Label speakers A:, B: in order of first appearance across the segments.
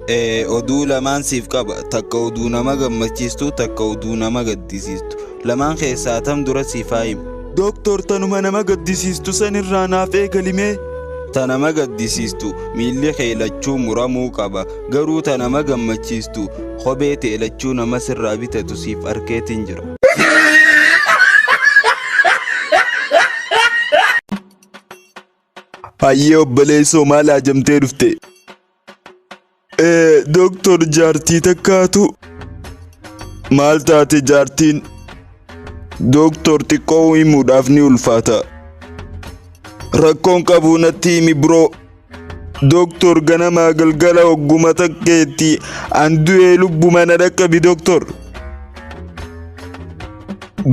A: Oduu lamaan siif qaba. Takka oduu nama gammachiistu, takka oduu nama gaddisiistu. Lamaan keessaa tam dura siif haa himu?
B: Dooktor, tanuma nama gaddisiistu san irraa naaf eegalimee.
A: Ta nama gaddisiistu miilli kee lachuu muramuu qaba. Garuu ta nama gammachiistu kophee tee lachuu nama sirraa bitatu siif arkeetiin jira.
B: Hayyee obboleessoo, maal haajamtee dhufte? Dooktor, jaartii takkaatu. Maal taate jaartiin? Dooktor, xiqqoo himuudhaaf ni ulfaata. Rakkoon qabu, natti himi bro. Dooktor, ganamaa galgala hogguma takkeetti an du'ee lubbuma na dhaqqabi dooktor.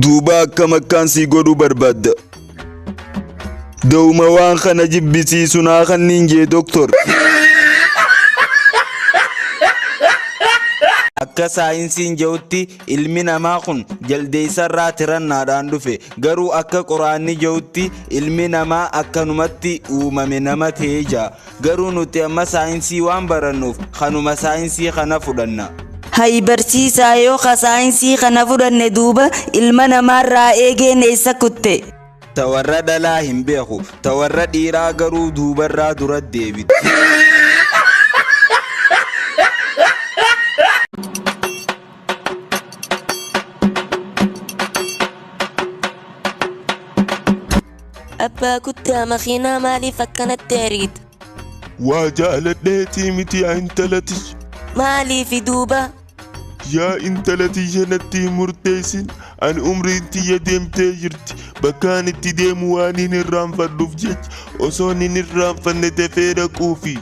B: Duuba akkam akkaan sii godhuu barbaadda? Da'uma waan kana jibbisiisu naa kanniin jee dooktor.
A: Akka saayinsiin jehutti ilmi namaa kun jaldeessarraa tirannaadhaan dhufe. Garuu akka quraanni jehutti ilmi namaa akkanumatti uumame nama ta'ee jira. Garuu nuti amma saayinsii waan barannuuf kanuma saayinsii kana fudhanna.
C: Hay barsiisaa, yoo ka saayinsii kana fudhanne duuba ilma namaarraa eegeen eessa kutte?
A: Ta warra dhalaa hin beeku. Ta warra dhiiraa garuu duubarraa dura deebiti.
D: Abbaa guddaa, makiinaa maaliif akkanatti ariita?
B: Waa jaaladheetii miti yaa intalati.
D: Maaliifi duuba?
B: Yaa intala tiyya, natti hin murteessin. Ani umriin tiyya deemtee jirti. Bakkaan itti deemu waan hin irraanfadhuuf jecha osoon hin irraanfanne dafee dhaquufi.